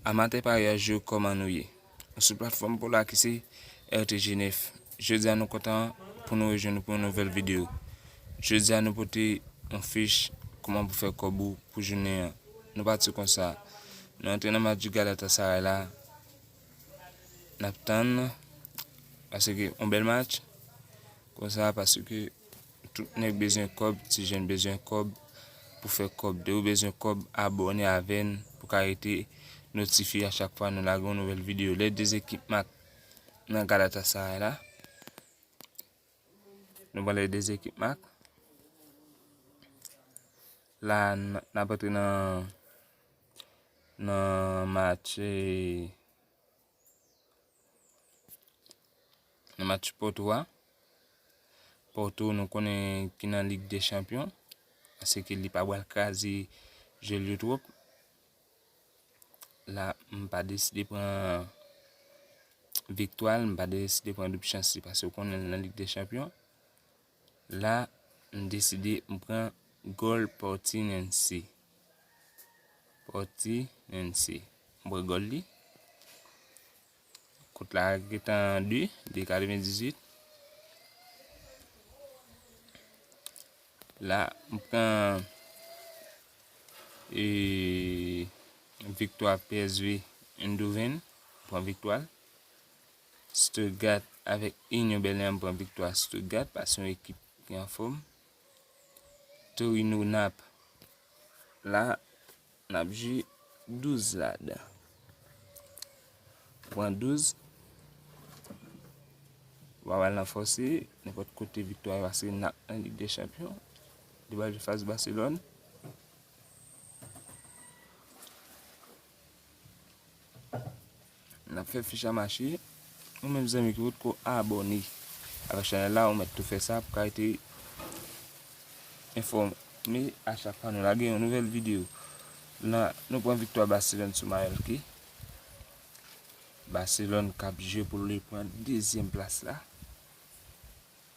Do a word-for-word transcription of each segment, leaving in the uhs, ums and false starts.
Amatè paryaj yo, kòman nou ye? Nou sou platfòm pou la ki se R T G nèf. Jodi a nou kontan pou nou rejwenn nou pou yon nouvèl videyo. Jodi a nou pote yon fich kòman pou fè kòb ou pou jounen an. Nou pati konsa. Nou antre nan match Galatasaray la. N ap tann paske yon bèl match konsa, paske tout nèg bezwen kòb, ti jèn bezwen kòb pou fè kòb. Depi w bezwen kòb, abòne avè n pou ka rete notifye a chak fwa nou lage yon nouvèl videyo. Lè de ekip mak nan Galatasaray la. Nou pran lè de ekip mak. La, n, n ap antre nan, nan match, eh, nan match Porto a. Porto, nou konnen ki nan Lig de Chanpyon. Paske li pa pral kraze jèl yo twòp. La, m pa deside pran viktwa l, m pa deside pran doub chans li, paske w konnen l nan Lig de Chanpyon. La, m deside m pran gòl Portinense. Portinense. M pran gòl li. Kont la gentan de, de katrevendizuit. La, m pran, e, viktwa P S V Eindhoven, m pran viktwa l. Stuttgart avèk Union Berlin, m pran viktwa Stuttgart, paske yon ekip ki anfòm. Torino Nap. La, n ap jwe douz ladan. Pran douz. W ap al nan fòse, nenpòt kote viktwa yo, paske n ap nan Lig de Chanpyon. Li pral jwe fas Baselòn. N ap fè fich la mache. Ou menm zanmi ki potko abòne avèk chanèl la, ou mèt tou fè sa pou ka rete enfòme a chak fwa nou lage yon nouvèl videyo. La, nou pran viktwa Baselòn sou Mallorca. Baselòn k ap jwe pou li pran dezyèm plas la.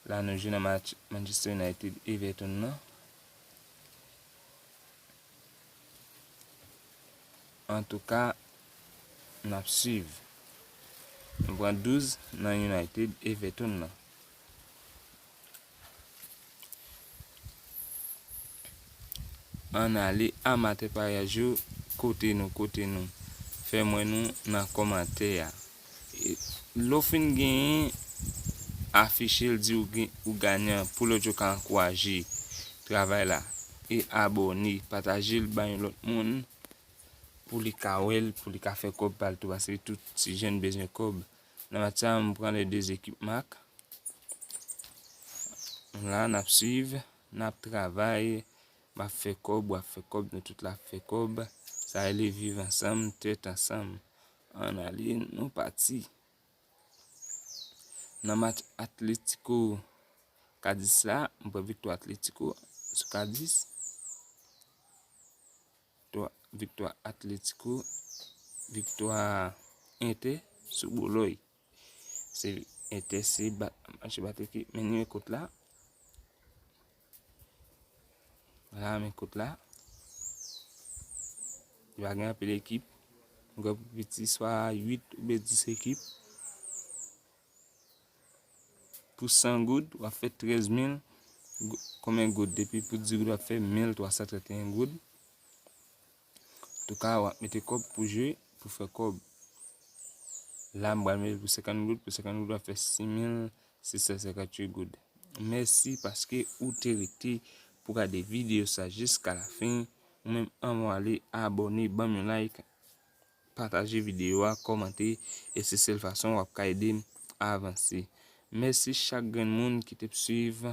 La, nou jwe nan match Manchester United Everton nan. Antouka, n ap swiv. Nou pran douz nan United Everton nan. Ann ale, amatè paryaj yo, kote nou, kote nou. Fè m wè nou nan kòmantè a. E, lè w fin genyen, afiche l, di w gen, ou ganyan, pou lòt yo ka ankouraje travay la. E abòne, pataje l bay yon lòt moun pou li ka wè l, pou li ka fè kòb pa l tou, paske tout ti jèn bezwen kòb. Nan match sa, m pran lè de ekip mak. La, n ap swiv, n ap travay, m ap fè kòb, w ap fè kòb, nou tout la ap fè kòb. Sa rele viv ansanm, tèt ansanm. Ann ale, nou pati. Nan match Atletico Cadiz la, m pran viktwa Atletico sou Cadiz. Viktwa, viktwa Atletico, viktwa Inter sou Boloy. Se Inter se bat, match bat ekip, men nou ekot la. La, men kot la. Li pa gen anpil ekip. Mwen kwè pou piti swa uit oubyen dis ekip. Pou san goud, w ap fè trèz mil go-, konbyen goud? Depi pou dis goud, w ap fè mil twa san trannteyen goud. Antouka, w ap mete kòb pou jwe, pou fè kòb. La, m pral mete pou senkant goud, pou senkant goud, w ap fè sis mil sis san senkantuit goud. Mèsi paske ou te rete pou gade videyo sa jiska lafen. Ou menm, ann ale, abòne, ban m yon like, pataje videyo a, kòmante, e se sèl fason w ap ka ede m avanse. Mèsi chak grenn moun ki t ap swiv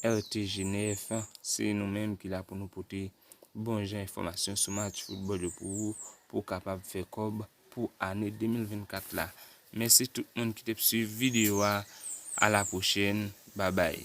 R T G nèf. Se nou menm ki la pou nou pote bon jan enfòmasyon sou match foutbòl yo pou ou, pou w kapab fè kòb pou ane de mil vennkat la. Mèsi tout moun ki t ap swiv videyo a. A la pwochèn. Babay.